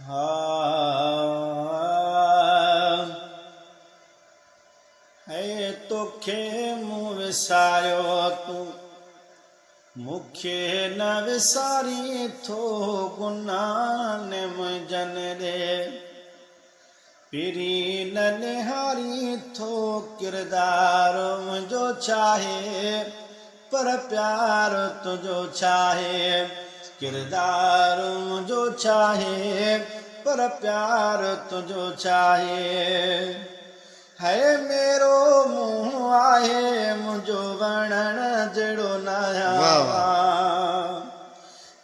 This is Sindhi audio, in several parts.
ها هي توکي مون وساريو تون مون کي نه وسارين ٿو گناهن منهنجن ڏي پرين نه نهارين ٿو ڪردار منهنجو ڇاهي پر پيار تنهنجو ڇاهي ڪردار منهنجو ڇاهي پر پيار تنهنجو ڇاهي هي ميرو منهن آهي منهنجو وڻڻ جهڙو ناهيان مان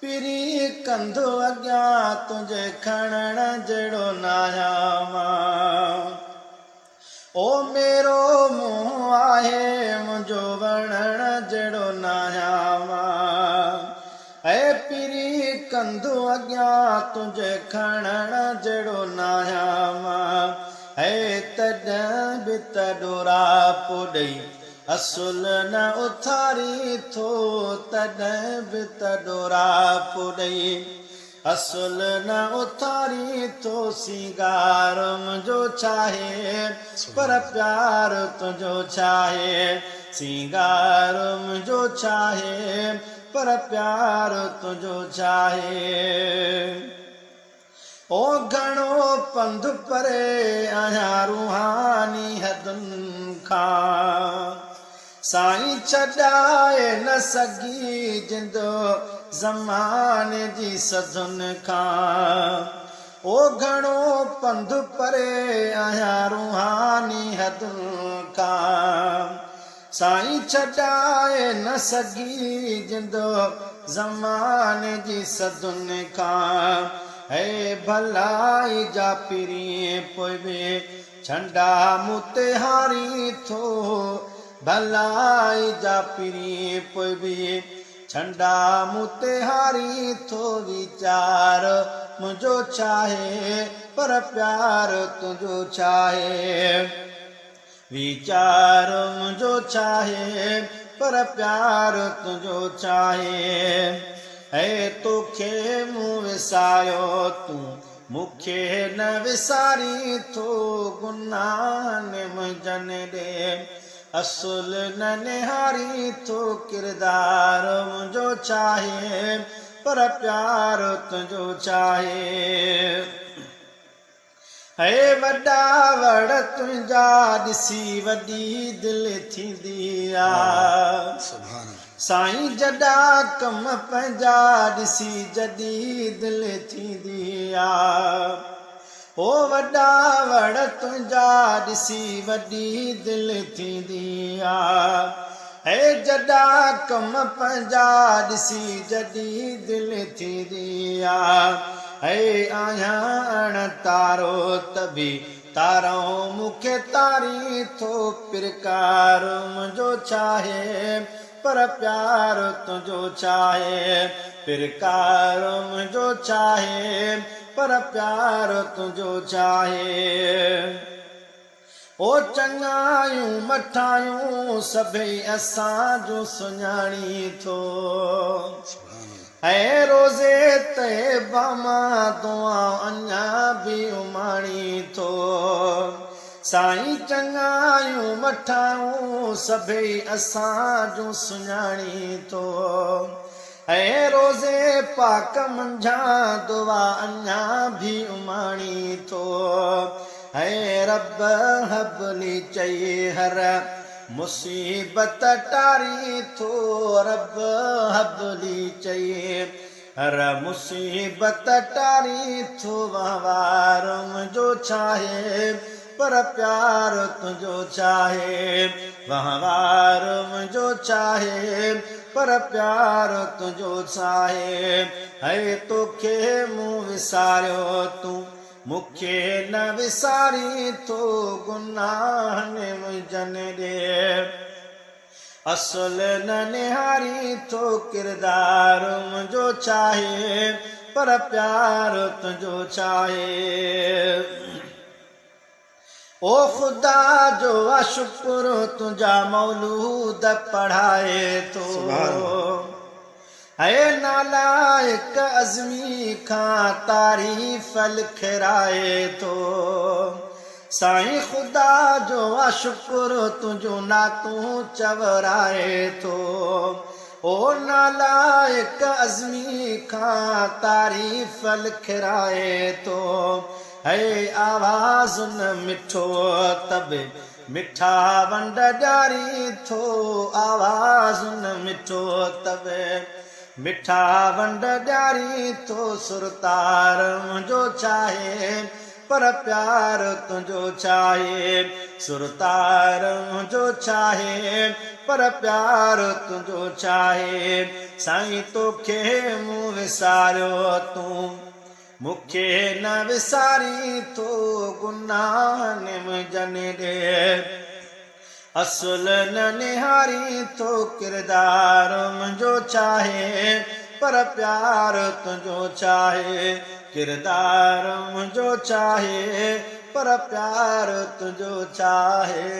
پرين ڪنڌ اڳيان تنهنجي کڻڻ جهڙو ناهيان مان او ميرو منهن آهي منهنجو وڻڻ جهڙو ناهيان مان اي پرين ڪنڌ اڳيان تنهنجي کڻڻ جهڙو ناهيان مان اي تڏهن به ته ڏوراپو ڏئي اصل نه اٿارين ٿو تڏهن به ته ڏوراپو ڏئي اصل نه اٿارين ٿو سينگار منهنجو ڇاهي پر پيار تنهنجو ڇاهي سينگار منهنجو ڇاهي پر پيار تنهنجو ڇاهي. او گهڻو پنڌ پري آهيان روحاني حدن کان سائين ڇڏائي نه سگهي جند زماني جي سڌن کان او گهڻو پنڌ پري آهيان روحاني حدن کان سائين ڇڏائي نه سگهي جند زماني جي سڌن کان اي ڀلائي جا پرين پوء به ڇنڊا مون تي هارين ٿو ڀلائي جا پرين پوء به ڇنڊا مون تي هارين ٿو ويچار منهنجو ڇاهي پر پيار تنهنجو ڇاهي. ويچار منهنجو ڇاهي، پر پيار تنهنجو ڇاهي. اي توکي مون وساريو، تون مون کي نه وسارين ٿو گناهن منهنجن ڏي اصل نه نهارين ٿو ڪردار منهنجو ڇاهي، پر پيار تنهنجو ڇاهي. اي وڏا وڙ تنهنجا ڏسي وڏي دل ٿيندي آ سائين جڏا ڪم پنهنجا ڏسي جڏي دل ٿيندي آ او وڏا وڙ تنهنجا ڏسي وڏي دل ٿيندي آ اي جڏا ڪم پنهنجا ڏسي جڏي دل ٿيندي آ اي آهيان اڻ تارو ته به تارئون مون کي تارين ٿو پرڪار منهنجو ڇاهي پر پيار تنهنجو ڇاهي پرڪار منهنجو ڇاهي پر پيار تنهنجو ڇاهي. او چڱايون مٺايون سڀئي اسان جون سڃاڻي ٿو ۽ روزي طيبه مان دعائون اڃا به اماڻي ٿو سائين چڱايون مٺايون سڀئي اسان جون سڃاڻي ٿو ۽ روزي پاڪ منجهان دعا اڃا ڀي اماڻي ٿو ۽ رب حبلي چئي هر مصيبت ٽاري ٿو رب حبلي چئي هر مصيبت ٽاري ٿو وهنوار منهنجو ڇاهي پر پيار تنهنجو ڇاهي وهنوار منهنجو ڇاهي پر پيار تنهنجو ڇاهي هي توکي مون وساريو تون مون کي نه وسارين ٿو گناهن منهنجن ڏي اصل نه نهارين ٿو ڪردار منهنجو ڇاهي پر پيار تنهنجو ڇاهي او خدا جو آ شڪر تنهنجا مولود پڙهائي ٿو. اي نالائق عزمي کان تعريف لکرائي ٿو. سائين خدا جو آ شڪر تنهنجون نعتون چورائي ٿو. او نالائق عزمي کان تعريف لکرائي ٿو. اي آواز نه مٺو ته به مٺا ونڊ ڏياري ٿو. آواز نه مٺو ته به مٺا ونڊ ڏياري ٿو. سرتار منهنجو ڇاهي پر پيار تنهنجو ڇاهي. سرتار منهنجو ڇاهي پر پيار تنهنجو ڇاهي. سائين توکي مون وساريو تون مون کي نه وسارين ٿو گناهن منهنجن ڏي اصل نه نهارين ٿو ڪردار منهنجو ڇاهي پر پيار تنهنجو ڇاهي ڪردار منهنجو ڇاهي پر پيار تنهنجو ڇاهي.